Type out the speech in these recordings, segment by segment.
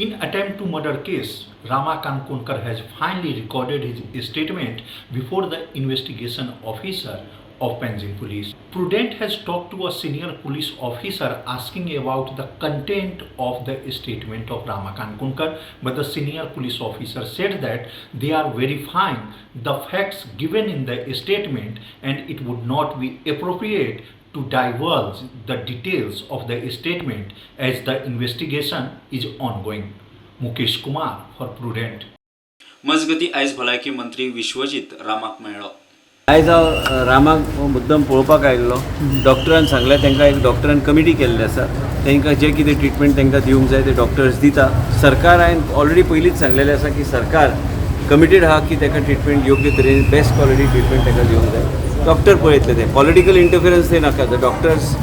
In attempt to murder case, Rama Kankonkar has finally recorded his statement before the investigation officer of Panjim Police. Prudent has talked to a senior police officer asking about the content of the statement of Rama Kankonkar, but the senior police officer said that they are verifying the facts given in the statement and it would not be appropriate to divulge the details of the statement as the investigation is ongoing. Mukesh Kumar for Prudent. मजगती, आयज भलायकी मंत्री विश्वजीत रामाक मेळ्ळो. आयज हांव रामाक मुद्दम पळोवपाक आयिल्लो. डॉक्टरान सांगलें तांकां, एक डॉक्टरान कमिटी केल्ली आसा. तांकां जे कितें ट्रिटमेंट तांकां दिवंक जाय ते डॉक्टर्स दिता. सरकार, हांवें ऑलरेडी पयलींच सांगलेलें आसा की सरकार कमिटेड आहा की ताका ट्रिटमेंट योग्य तरेन, बेस्ट क्वॉलिटी ट्रिटमेंट ताका दिवंक जाय. डॉक्टर पळयतले ते, पॉलिटिकल इंटरफिरन्स ते नाका. डॉक्टर्स,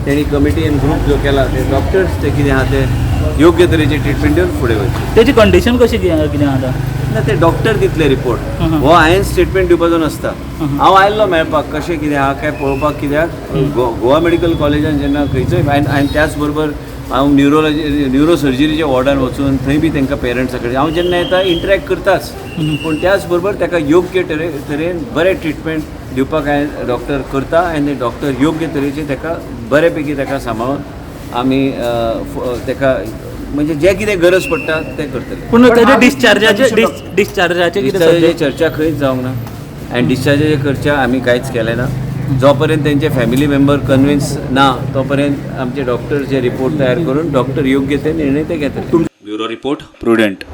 तेणी कमिटी आनी ग्रूप जो केला, ते डॉक्टर्स ते कितें आहा ते योग्य तरेचे ट्रिटमेंट दिवन फुडें वयतले. तेची कंडिशन कशी कितें कितें आतां? ना, ते डॉक्टर दितले रिपोर्ट. हो हांवें स्टेटमेंट दिवपाचो नासता. हांव आयल्लो मेळपाक, कशें कितें आहा काय पळोवपाक, कित्याक गोवा मेडिकल कॉलेजान जेन्ना खंयचोय आनी त्याच बरोबर हांव न्युरोलॉजी, न्युरो सर्जरीच्या वॉर्डान वचून थंय बी तांकां पेरंट्सा कडेन हांव जेन्ना येता इंटरॅक्ट करताच. पूण त्याच बरोबर ताका योग्य तरेन बरें ट्रिटमेंट दिवपाक हांवें डॉक्टर करता आनी डॉक्टर योग्य तरेचे ताका बरे पैकी ताका सांबाळून आमी ताका म्हणजे जे कितें गरज पडटा तें करतले. पूण तेजे डिस्चार्जाचे कितें डिस्चार्जाची सध्या? चर्चा खंयच जावंक ना आनी डिस्चार्जाची चर्चा आमी कांयच केलें ना. जो पर्यंत तेंचे फॅमिली मेंबर कन्विन्स ना, तो पर्यंत आमचे डॉक्टर जे रिपोर्ट तयार करून डॉक्टर योग्य ते निर्णय ते घेतले. Bureau report, prudent.